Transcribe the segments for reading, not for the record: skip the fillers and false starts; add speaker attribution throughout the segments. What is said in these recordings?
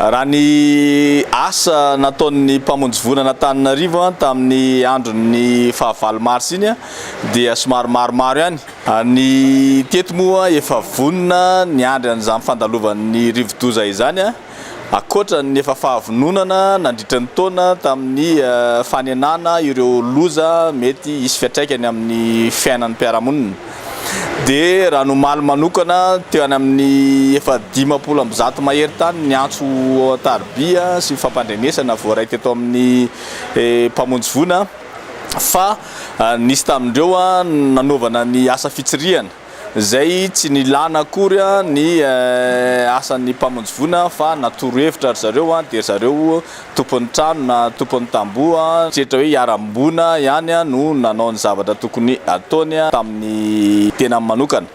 Speaker 1: Raha ny asa nataon'ny mpamonjy voina an'Antananarivo tamin'ny andron'ny fahavalo marsa iny dia somary maromaro ihany. Ny teto moa efa vonona niandry an'izany fandalovan'ny rivodoza izany. Ankoatra ny efa fahavononana nandritra ny taona tamin'ny fanenana ireo loza mety hisy fiantraikany amin'ny fiainan'ny mpiara-monina dia raha ny omaly manokana teo any amin'ny efa 150 mahery tany ny antso an-tarobia sy fampandrenesana voaray teto amin'ny mpamonjy voina fa nisy tamin'ireo nanaovana ny asa fitsirihana. Izay tsy nilana akory ny asan'ny mpamonjy voina fa natoro hevitra ry zareo dia ry zareo tompon'ny trano na tompon'ny tamboho mieritreritra hoe hiaram-boina ihany no nanao ny zavatra tokony ataony tamin'ny tenany manokana.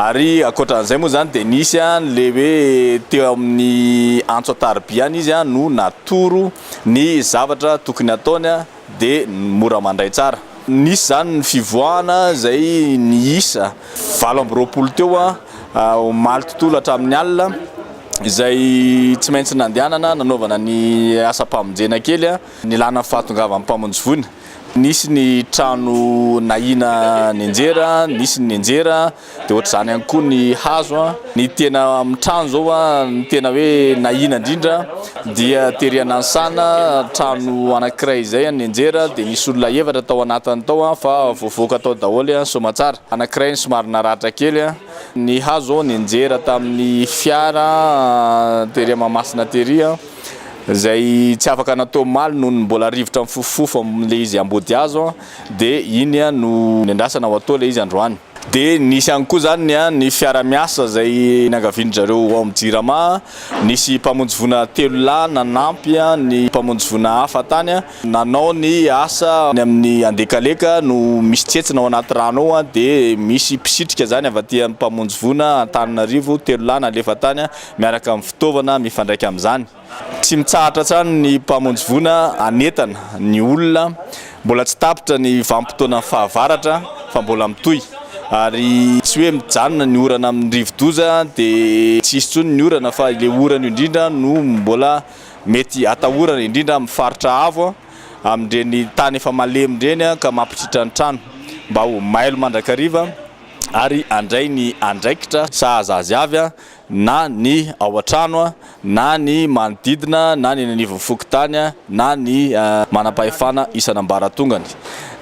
Speaker 1: Ary ankoatran'izay moa izany dia nisy le hoe teo amin'ny antso an-tariby ihany izy no natoro ny zavatra tokony ataony. dia mora mandray tsara. Nisy izany ny fivoahana izay niisa 28 teo omaly tontolo hatramin'ny alina izay tsy maintsy nandehanana nanaovana ny asam-pamonjena kely nilana ny fahatongavan'ny mpamonjy voina. Nisy ny trano nahiana nianjera, nisy ny nianjera. Dia ohatr'izany ihany koa ny hazo an. Ny tena amin'ny trano izao an, ny tena hoe nahiana indrindra dia tery Anansana, trano anankiray izay an, nianjera dia nisy olona efatra tao anatiny tao an, fa voavoaka tao daholo an, soamatsara. Anankiray ny somary naratra kely an. Ny hazo nianjera tamin'ny fiara tery Mahamasina tery an, izay tsy afaka natao omaly noho ny mbola rivotra mifofofofo amin'ilay izy ambodihazo an, dia iny no nendrasana ho atao ilay izy androany. Dia nisy ihany koa izany ny fiara-miasa izay niangavian-dry zareo ao amin'ny Jirama. Nisy mpamonjy voina telo lahy nanampy ny mpamonjy voina hafa tany nanao ny asa. Any amin'ny Andekaleka no misy tsetsina ao anaty rano ao dia misy mpisitrika izany avy aty amin'ny mpamonjy voina Antananarivo telo lahy nalefa tany miaraka amin'ny fitaovana mifandraika amin'izany. Tsy mitsahatra hatrany ny mpamonjy voina hanentana ny olona. Mbola tsy tapitra ny vanim-potoanan'ny fahavaratra fa mbola mitohy. Ary tsy hoe mijanona ny orana amin'ny rivodoza dia tsy hisy intsony ny orana fa ilay orana io indrindra no mbola mety atahorana indrindra amin'ny faritra avo, amin'ireny tany efa malemy ireny ka mampitritra ny trano. Mba ho mailo mandrakariva ary handray ny andraikitra sahaza azy avy. Na ny ao an-trano, na ny manodidina, na ny eny anivon'ny fokontany, na ny manam-pahefana isan'ambaratongany.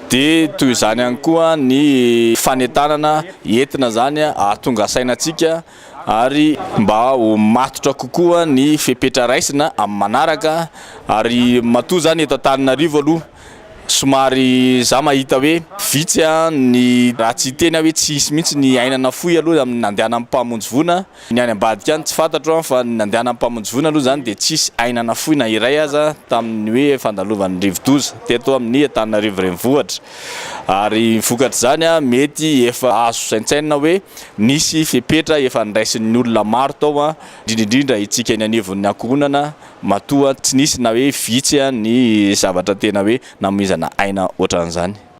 Speaker 1: Dia toy izany ihany koa ny fanentanana entina izany hahatonga saina antsika ary mba ho matotra kokoa ny fepetra raisina amin'ny manaraka ary matoa izany eto Antananarivo aloha Somary za mahita hoe vitsy ny raha tsy hiteny aho hoe tsy hisy mihitsy ny aina nafoy aloha amin'ny nandehanan'ny mpamonjy voina, ny any ambadika any tsy fantatro fa ny nandehanan'ny mpamonjy voina aloha izany dia tsisy aina nafoy na iray aza tamin'ny hoe fandalovan'ny rivodoza teto amin'ny Antananarivo renivohitra ary vokatr'izany mety efa azo saintsainina hoe nisy fepetra efa niraisin'ny olona maro tao indrindra indrindra itsika eny anivon'ny ankohonana Matoa tsy nisy na hoe vitsy ny zavatra tena hoe namoizana aina ohatran'izany.